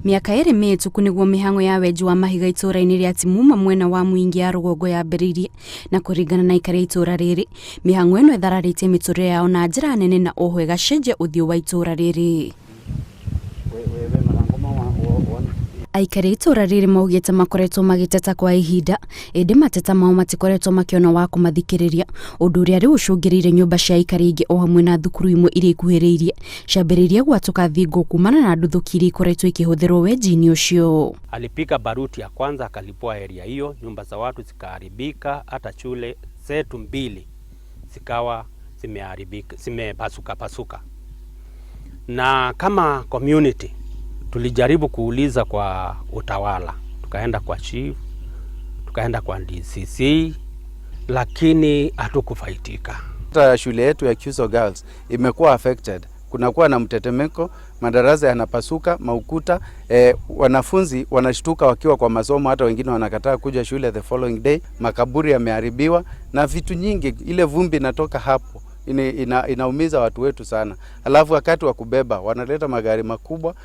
Mĩaka ĩrĩ mĩhĩtũku nĩguo mĩhang'o ya wenji wa mahiga itũũra-inĩ rĩa Timuma mwena wa Mwingi ya rũgongo yambĩrĩirie, na kũringana na aikari a itũũra rĩrĩ, mĩhang'o ĩno ĩthararĩtie mĩtũrĩre yao na njĩra nene na oho ĩgacenjia ũthiũ wa itũũra rĩrĩ. Aikari a itũũra rĩrĩ maugĩte makoretwo magĩteta kwa ihinda, ĩndĩ mateta mao matikoretwo makĩona wa kũmathikĩrĩria, ũndũ ũrĩa rĩu ũcũngĩrĩire nyũmba cia aikari aingĩ o hamwe na thukuru imwe iria ikuhĩrĩirie ciambĩrĩirie gwatũka thingo kumana na nduthũki iria ikoretwo ikĩhũthĩrwo wenji-inĩ ũcio. Alipiga baruti ya kwanza akalipua area hiyo, nyumba za watu zikaharibika, hata shule zetu mbili zikawa zimeharibika, zimepasuka pasuka. Na kama community tulijaribu kuuliza kwa utawala, tukaenda kwa chief, tukaenda kwa DCC, lakini hatukufaidika. Hata shule yetu ya Kyuso Girls imekuwa affected. Kunakuwa na mtetemeko, madarasa yanapasuka, maukuta, wanafunzi wanashtuka wakiwa kwa masomo, hata wengine wanakataa kuja shule the following day. Makaburi yameharibiwa na vitu nyingi, ile vumbi inatoka hapo inaumiza watu wetu sana. Alafu wakati wa kubeba wanaleta magari makubwa,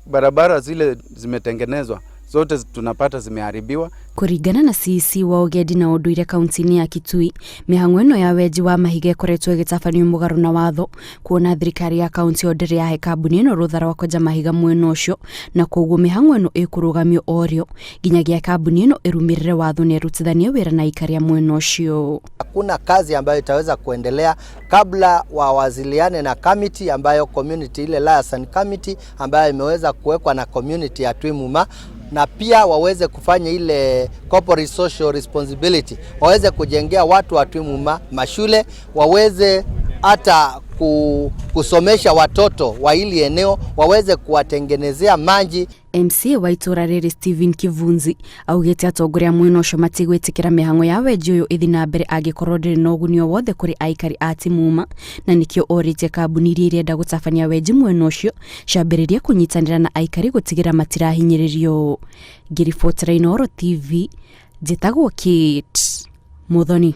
barabara zile zimetengenezwa zote tunapata zimeharibiwa. Kũringana na CEC wa ũgendi na ũndũire kaunti-inĩ ya Kitui, mĩhang'o ĩno ya wenji wa mahiga ĩkoretwo ĩgĩtabanio mũgarũ na watho, kuona thirikari ya kaunti ĩyo ndĩrĩ yahe kambuni ĩno rũtha rwa kwenja mahiga mwena ũcio, na koguo mĩhang'o ĩno ĩkũrũgamio o rĩo nginyagia kambuni ĩno ĩrũmĩrĩre watho na ĩrutithanie wĩra na aikari a mwena ũcio. Hakuna kazi ambayo itaweza kuendelea kabla wawasiliane na committee ambayo community ile liaison committee ambayo imeweza kuwekwa na community ya Twimuma, na pia waweze kufanya ile corporate social responsibility, waweze kujengea watu wa Twimuma mashule, waweze hata kusomesha watoto wa hili eneo, waweze kuwatengenezea maji. MCA wa itũra rĩrĩ Stephen Kivunzi augĩte atongoria mwena ũcio matigwĩtĩkĩra mĩhang'o ya wenji ũyũ ĩthiĩ na mbere angĩkorwo ndĩrĩ na ũguni o wothe kũrĩ aikari a Timuma, na nĩkĩo orĩtie kambuni iria irenda gũtabania wenji mwena ũcio ciambĩrĩrie kũnyitanĩra na aikari gũtigĩra matirahinyĩrĩrio. Ngĩribotera Inooro TV, njĩtagwo Kate Muthoni.